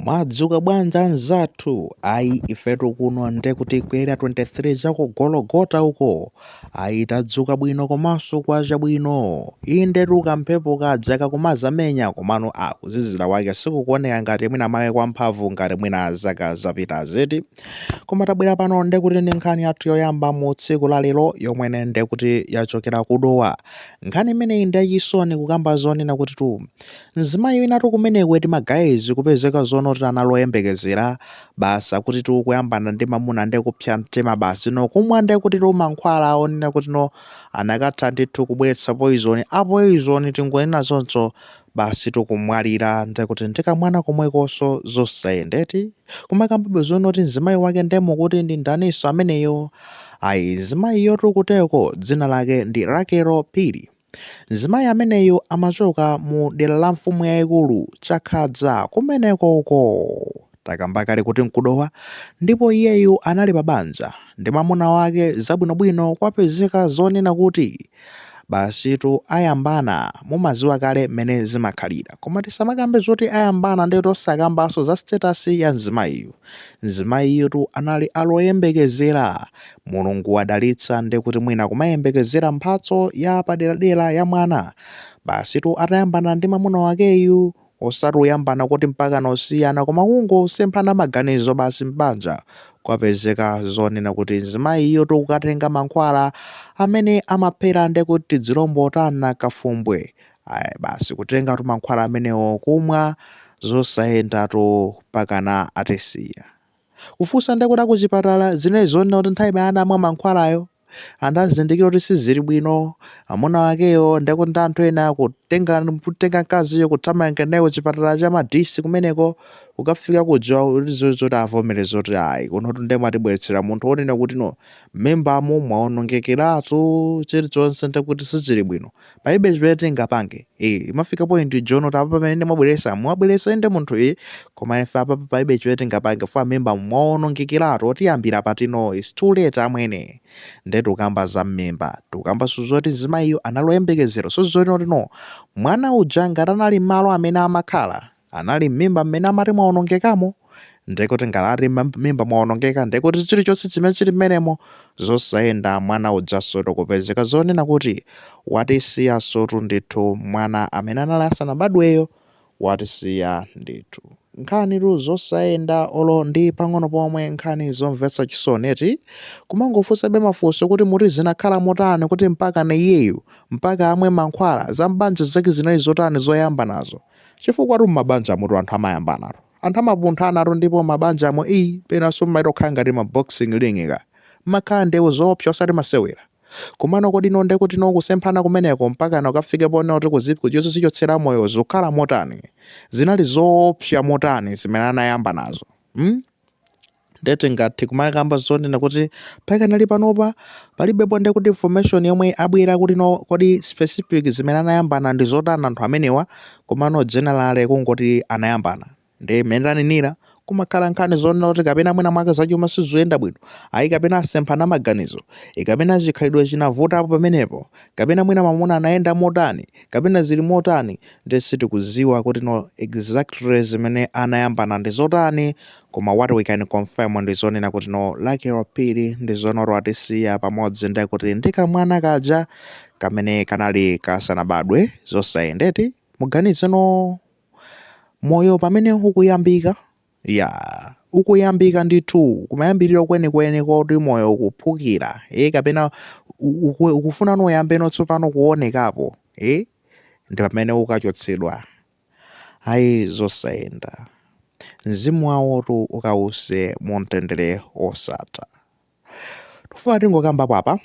Mwadzuka bwanji anzathu? Ayi, ifetu kuno ndekuti ku Area 23 chaku Gologota uko. Ayi, tadzuka bwino komanso kwacha bwino. Indetu kamphepo kaja kakumazamenya, komano kuzizira kwake sikukuoneka ngati mwina make kwamphamvu ngati mwina zaka zapitazi eti. Koma tabwera pano ndekuti ndi nkhani yathu yoyamba mu tsiku la lero, yomwe ndekuti yachokera ku Dowa. Nkhani imeneyi ndi yachisoni, kukamba zonena kuti tu mzimayi winatu kumeneko eti, ma guys, kupezeka zonoti anali oyembekezera basa kuti tu kuyambana ndi mamuna ndi kupsa mtima basi no kumwa ndekuti tu mankhwala onena kuti no anakatha ndithu kubweretsa poison, a poison tingonena zonso, basi tikumwalira ndekuti ndikamwana komwekonso. Zosayenda eti. Kumakambabe zonoti mzimayi wake ndemo kuti ndi ndaniso ameneyo? Ayi, mzimayiyo kuteko dzina lake ndi Rakelo Phiri. Mzimayi ameneyo amachoka mu dera la mfumu yayikulu Chakhadza kumeneko uko takamba kale kuti nkudowa, ndipo iyeyu anali pa banja ndi mwamuna wake zabwinobwino. Kwapezeka zonena kuti basitu ayambana. Mumaziwa kale mmene zimakhalira, koma tisamakambe zoti ayambana ndi tosakambanso za status ya mzimayiyu. Mzimayiyu anali aloyembekezera, Mulungu wadalitsa ndi kuti mwina kumayembekezera mphatso ya paderadera ya mwana. Basitu atayambana ndi mwamuna wakeyu, osati kuyambana kuti mpaka nosiyana, koma kungosemphana maganizo basi m'banja, kwapezeka zonena kuti mzimayiyo tikukatenga mankhwala amene amaphera ndi kuti tizilombo tana kafumbwe. Ayi, basi kutenga tu mankhwala amenewo kumwa, zosayendatu, pakana atisiya. Kufunsa ndekuti akuchipatala zinali zonena kuti nthawi imene anamwa mankhwalayo anazindikira kuti sizili bwino. Amuna wakeyo ndekuti ndi anthu ena kutenga mkaziyo, kuthamanga naye kuchipatala cha Madisi. Kumeneko kukafika kuja zoti avomereza kuti ayi, kunotu ndiye mwatibweretsera munthu wonena kuti no m'mimbamu mwaonongekeratu, chilichonse ndekuti sichili bwino, palibe chimene tingapange. Imafika point jono kuti apa pamene mwabweresa, mwabweresa inde munthu iyi, koma ife apa palibe chimene tingapange fuwa m'mimbamu mwaonongekeratu, otiyambira patino it's too late amwene. Nde tikukamba za mmimba, tikukambanso zoti mzimayiyo analoyembekezera, so zoti no mwana uja ngati anali malo amene amakhala anali m'mimba mmene amati mwaonongekamo, ndekuti ngati mimba mwaonongeka, ndekuti chilichonse chimene chili mmenemo zosayenda. Mwana ujaso tikupezeka zonena kuti watisiyasotu ndithu, mwana amene anali asanabadweyo watisiya ndithu. Nkhanitu zosayenda olo ndi pang'ono pomwe, nkhani zomvetsa chisoni eti. Kumangofunsabe mafunso kuti muti zinakhala motani kuti mpaka na iyeyu mpaka amwe mankhwala? Za mbanja zake zinali zotani zoyamba nazo? Chifukwa tu mmabanja mutu anthu amayambanatu, anthu amapunthanatu, ndipo mabanjamo iyi penanso mmaita kukhala ngati ma boxing ring ka, mmakhala ndewu zoopsa, osati masewera. Komano kodi no ndekuti no kusemphana kumeneko mpaka na ukafike pone kuti kuzichotsera moyo, zikukhala motani? Zinali zoopsa motani zimene anayamba nazo, Ndeti ngati kumakamba zonena kuti pakanali panopa palibepo ndekuti information yomwe abwera kuti no kodi specific zimene anayambana ndi zotani anthu amenewa, komano generally kungoti anayambana. Ndi mmene tanenera, kumakhala nkhani zonena kuti kapena mwina mwake zachuma sizoyenda bwino, ayi, kapena asemphana maganizo, kapena chikhalidwe chinavutapo pamenepo, kapena mwina mwamuna anayenda motani, kapena zili motani. Ndi sitikuziwa kuti no exactly zimene anayambana ndi zotani, koma what we can confirm ndi zonena kuti no Rakel Phiri ndi zonoro atisiya pamodzi ndekuti ndi kamwana kaja kamene kanali kasanabadwe. Zosayendeti. Muganize no moyo pamene ukuyambika, ya ukuyambika ndithu kumayambiriro kwenikweni koti moyo ukuphukira, kapena ukufuna noyambeno tsopano kuonekapo, ndi pamene ukachotsedwa. Ayi, zosayenda. Mzimu wawotu ukawuse mu mtendere osatha. Tufuna tingokambapo apa,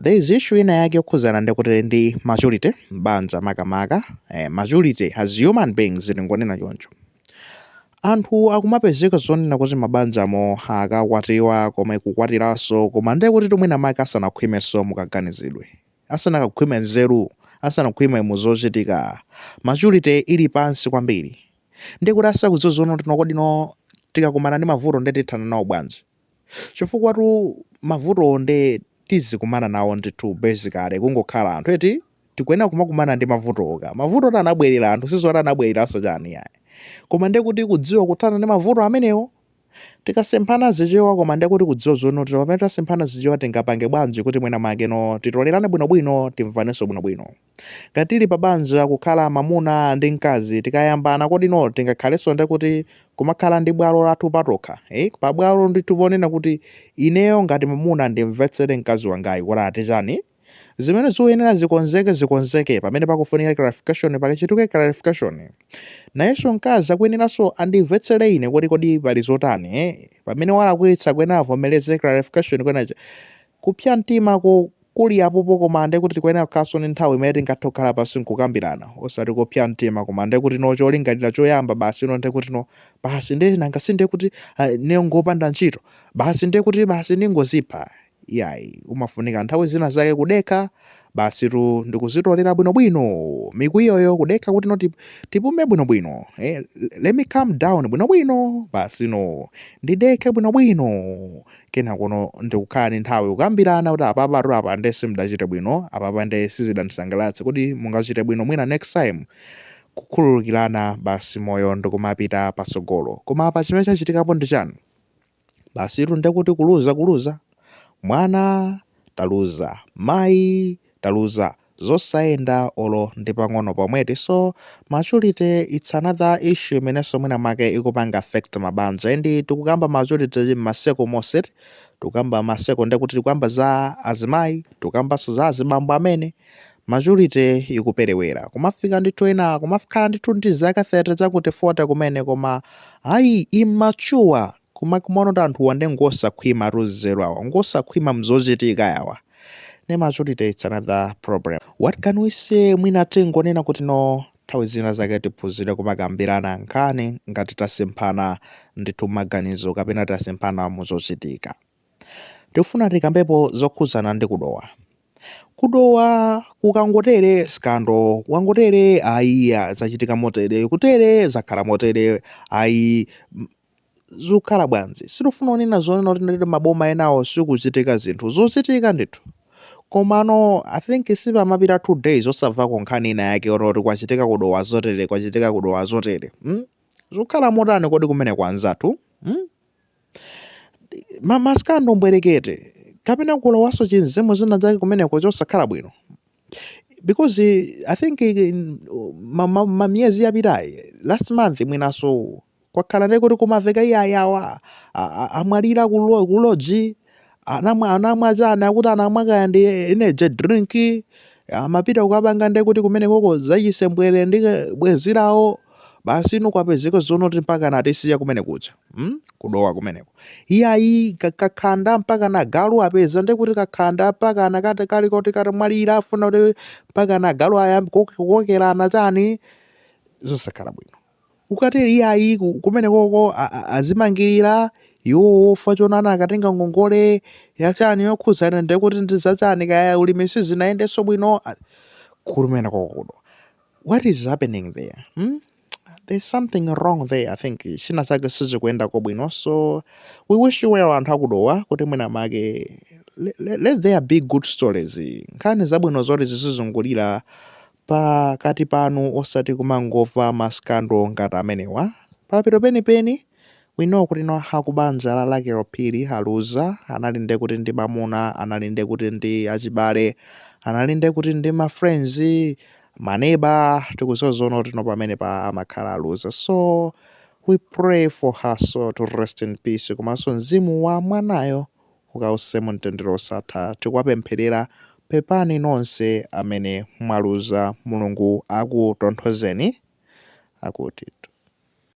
there is issue ina yake yokhuzana ndi kuti ndi maturity mbanja makamaka, maturity as human beings, tingonena choncho. Anthu akumapezeka zonena kuti mabanjamo akakwatiwa, koma kukwatiranso, koma ndiye kuti tumwina make asanakhwimenso mukaganizidwe, asanakakhwime nzeru, asanakhwime muzochitika, maturity ili pansi kwambiri, ndiye kuti asakudziwa zoona kuti kodi no tikakumana ndi mavuto ndiye tithana nawo bwanji? Chifukwa tu mavuto nde tizikumana nawo ndithu, basically kungokhala anthu eti tikuyenera kumakumana ndi mavuto oka. Mavuto oti anabwerera anthu, sizoti anabwereranso chani, yayi. Koma ndiye kuti kudziwa kuthana ndi mavuto amenewo. Tikasemphana zichewa, koma ndiye kuti kudziwa zoona kuti pamene tasemphana zichewa tingapange bwanji kuti mwina mwake no titolerane bwinobwino, timvanenso bwinobwino. Ngati tili pa banja, kukhala mamuna ndi mkazi, tikayambana kodi no tingakhalenso ndiye kuti kumakhala ndi bwalo lathu patokha, eh? Pabwalo ndithu ponena kuti ineyo ngati mamuna ndimvetsere mkazi wangayi kuti ati chani, zimene zikuyenera zikonzeke zikonzeke, pamene pakufunika clarification pakachituke clarification. Nayenso mkazi akuyeneranso andimvetsere ine kuti kodi pali zotani, eh? Pamene walakwitsa kuyenera avomereze, clarification kuyenacha. Kupsa mtima kuli apopo, koma ndiye kuti tikuyenera kukhalanso ndi nthawi imene tingathe kukhala pansi nkukambirana, osati kupsa mtima. Koma ndiye kuti no cholingalira choyamba basi no ndiye kuti no basi ndiye nanga si ndiye kuti ne ngopanda ntchito, basi ndiye kuti basi ndingozipha. Iyayi, umafunika nthawi zina zake kudekha basi tu ndikuzitolera bwinobwino mikwiyoyo, kudekha kuti no tipume bwinobwino, eh, let me calm down bwinobwino, basi no ndidekhe bwinobwino, kenakono ndikukhala ndi nthawi kukambirana kuti apapa tu apa nde simudachite bwino, apapa nde sizidandisangalatse, kuti mungachite bwino mwina next time. Kukhululukirana basi, moyo ndikumapita patsogolo. Koma apa chimene chachitikapo ndi chani? Basi tu ndekuti kuluza, kuluza mwana, taluza mayi, taluza zosayenda olo ndi pang'ono pomweti. So maturity, it's another issue imenenso mwina mwake ikupanga affect mabanja. And tikukamba maturity m'ma circle monse, tikukamba ma circle, ndekuti tikukamba za azimayi, tikukambanso za azibambo amene maturity ikuperewera. Kumafika ndithu ena kumakhala ndithu ndi zaka 30 chakuti 40 kumene, koma ayi, immature. Kumaona kuti anthuwa ndi ngosakhwima nzeru awa, ngosakhwima mzochitika yawa. Ne maturity, it's another problem. What can we say? Mwina tingonena kuti no nthawi zina zake tiphunzire kumakambirana nkhani ngati tasemphana ndithu maganizo kapena tasemphana muzochitika. Tikufuna tikambepo zokhudzana ndi kudowa. Kudowa kukangotere scandal, kukangotere ayi zachitika motere, kutere zakhala motere, ayi zikukhala bwanji? Sitifuna kunena zonena kuti nditi maboma enawo sikuchitika zinthu, zochitika ndithu. Komano I think sipamapita 2 days osamvako nkhani ina yake kuti kwachitika kudowa zotere, kwachitika kudowa zotere, Zikukhala motani kodi kumene kwa anzathu, Ma scandal mbwerekete kapena kulowaso chinzimu zina zake kumeneko chosakhala bwino? Because I think ma miyezi yapitayi, last month mwinaso, kwakhala ndi kuti kumaveka iyayawa amwalira ku lodge, anamwa chani, akuti anamwa kaya ndi energy drink, amapita kukapanga ndi kuti kumenekoko zachisembwere ndi bwezi lawo, basi ino kwapezeka zonoti mpaka natisiya kumene kucha, Kudowa kumeneko iyayi kakhanda mpaka na galu apeza, ndi kuti kakhanda mpaka na kati kali kuti katamwalira, afuna kuti mpaka na galu ayambe kukokerana chani, zosakhala bwino. Ukateri iyayi kumene koko azimangirira iwo wofa chonana, akatenga ngongole yachani yokhudzana ndekuti ndi zachani, kaya ulimi sizinayendenso bwino kumene koko kudowa. What is happening there, There's something wrong there. I think china chake sichikuyendako bwino. So we wish you well, anthu akudowa, kuti mwina make let there be good stories, nkhani zabwino zoti zizizungulira pakati panu, osati kumangomva ma scandal ngati amenewa. Papito penipeni, we know kuti no akubanja la Lakelo Phiri aluza, anali nde kuti ndi mamuna, anali nde kuti ndi achibale, anali nde kuti ndi ma friends, maneba, tikudziwa zoona kuti no pamene pa amakhala aluza. So we pray for her soul to rest in peace, komanso mzimu wa mwanayo ukause mu mtendere osatha. Tikuwapempherera. Pepani nonse amene mwaluza, Mulungu akutonthozeni akutitu.